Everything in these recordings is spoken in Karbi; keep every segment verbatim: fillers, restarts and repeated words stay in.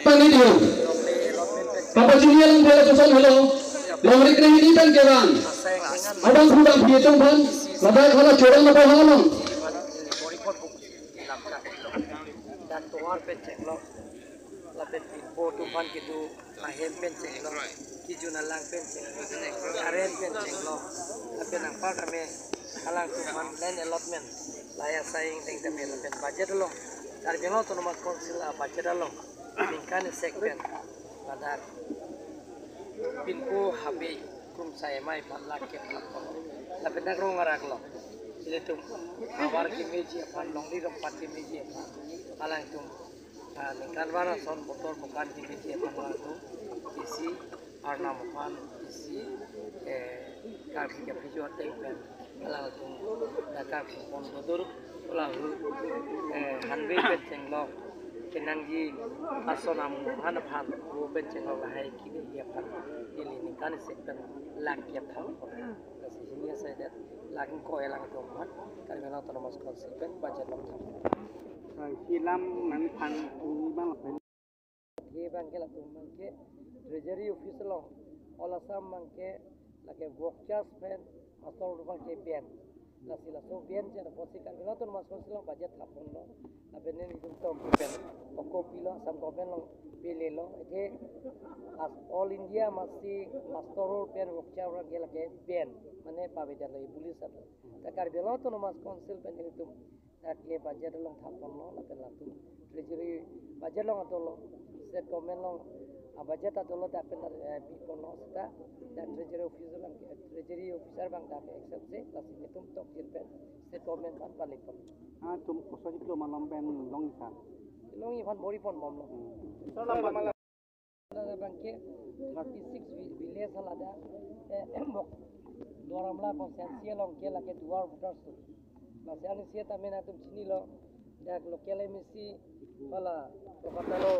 Pangni diyo. Papa Junior lang pala tusan helo. Longrik ne hini tan keran. Abang pudang phi atum aphan. Ladak hala chorong apa halong. Dan tovar pen chenglo. Lapen pinpo atum aphan kedo ahem pen chenglo, kejun alang pen chenglo, current pen chenglo, lapen anpar tame alangtum aphan land allotment, lahai asai ingdeng tame lapen budget along, Karbi Anglong Autonomous Council a budget along, ningkan isi pen, ladak pinpo habe krungsai amei aphan lakh kep lakh, lapen dak rong arak lo, ilitum avar kemeji aphan, longri rompat kemeji aphan, alangtum Ah, ningkan vara ason botor bokan kemeji aphan alangtum isi arnam aphan, isi, eh, Karbi kaphijo ateng pen alangtum dakar pon bodur, alangtum, eh, hanbe pen chenglo, kenangji ason amu han aphan vo pen chenglo, lahai kemeji aphan ili ningkan isi pen lakh kep thang. Lasi hini asai det lakh ingkoi alangtum aphan Karbi Anglong Autonomous Council pen budget long thang. Hilam nangphan uni bang lapen. He abangke latum abangke Treasury Office along, All Assam abangke lake vouchers pen master roll abangke ban. Lasi laso ban chen apotsi Karbi Anglong Autonomous Council along budget thap ponlo. Lapen nelitum tom pen oko pilo, Assam government along pele lo. Athe as All India masi master roll pen voucher abangke lake ban, mane pavedet lo, police ap. Ta Karbi Anglong Autonomous Council pen nelitum dak le budget along thap ponlo, lapen latum Treasury budget along adolo, state government along a budget adolo, dak pen, eh, pi ponlo seta, dak Treasury Office along, eh, Treasury Officer abang dak accept si, lasi nelitum tok jin pen state government aphan pale pon. Ah, tum koso jiklo malom pen long isan. Long iphan bor-i pon bomlo. Hmm. Ladak abangke thirty six vi-, village haladak, eh, Duar Amla constituency along ke lake dual voters tu. Lasi arnisi tame nangtum chinilo, dak local M A C hala Kolkata lo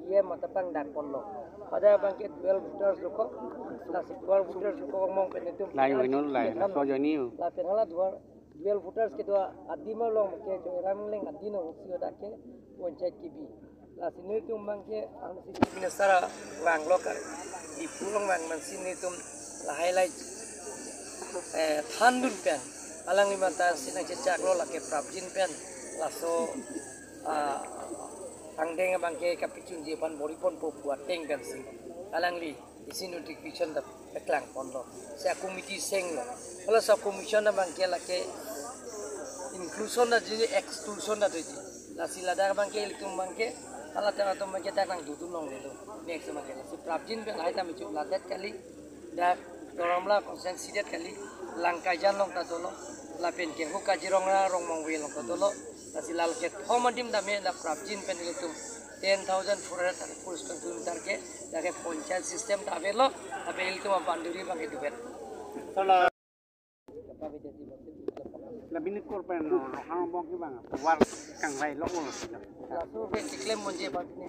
E M matapang dak ponlo. Pada abangke dual voters dokok, lasi dual voters dokok among pen nelitum lai hoino lai, laso joini. Lapen hala dual dual voters kedo adim along ke Joyram Engleng adin ahut si dak ke panchayat kebi. Lasi nelitum abangke ang si Chief Minister vanglo kar, Diphu along vang mansi nelitum lahai lai, eh, thandun pen, alangli mata si nangchechaklo lake prapjin pen, laso, ah, angdeng abangke kapachunji aphan bor-i ponpo pu ateng pensi alangli isi notification ta paklang ponlo. Si a committee senglo. Hala si a commission abangke lake inclusion ta doji, exclusion ta doji. Lasi ladak abangke ilitum abangke, hala ta atum abangke dak nangdodun longlelo. Next abangke lasi prapjin pen lahai ta michu ladet kali. Dak Duar Amla constituency det kali. Langkaijan along ta dolo. Lapen ke hu Kaziranga Rongmongve along ta dolo. Lasi lake thom adim tame dak prapjin pen ilitum ten thousand four hundred thirty-four square kilometer ke, lake panchayat system ta avelo, tapi ilitum a boundary abangke duvet. Labini kor pen Rohang bong ke bang, war kangrai lo ulo. Laso ke chiklem monje bang ni.